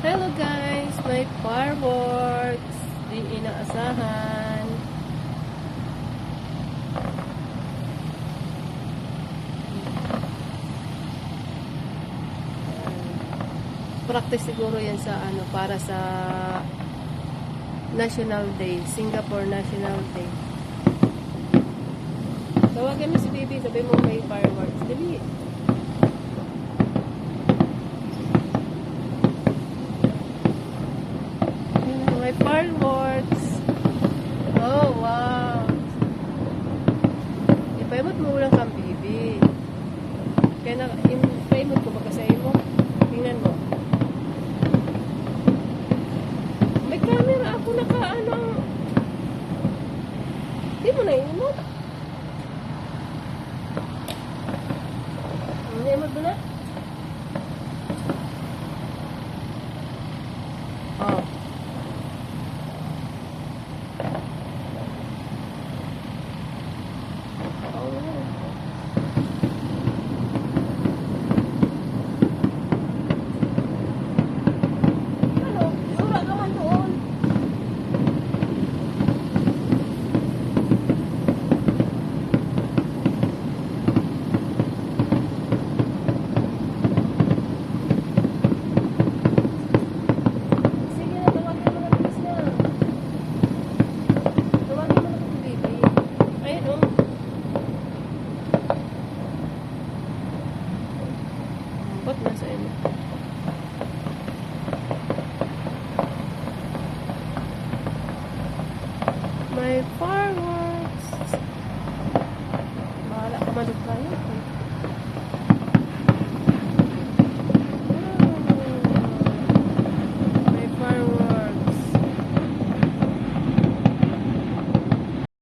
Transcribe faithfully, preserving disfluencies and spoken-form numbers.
Hello guys, may fireworks. Di inaasahan. Practice siguro yan sa ano, para sa National Day, Singapore National Day. Tawagan mo si Bibi, sabi mo may fireworks. Dali. May fireworks. Oh, wow. Ipaimot mo lang kang Bibi. Kaya na, im-, paimot ko, pagka sa imo. Tingnan mo. May camera ako, naka, ano, di mo na imot. Ano, imot mo na? Oh. Sige na, tawagin mo na, bilis na. Tawagin mo na si Bibi. Ayun, oh. Ambot na sa imo. May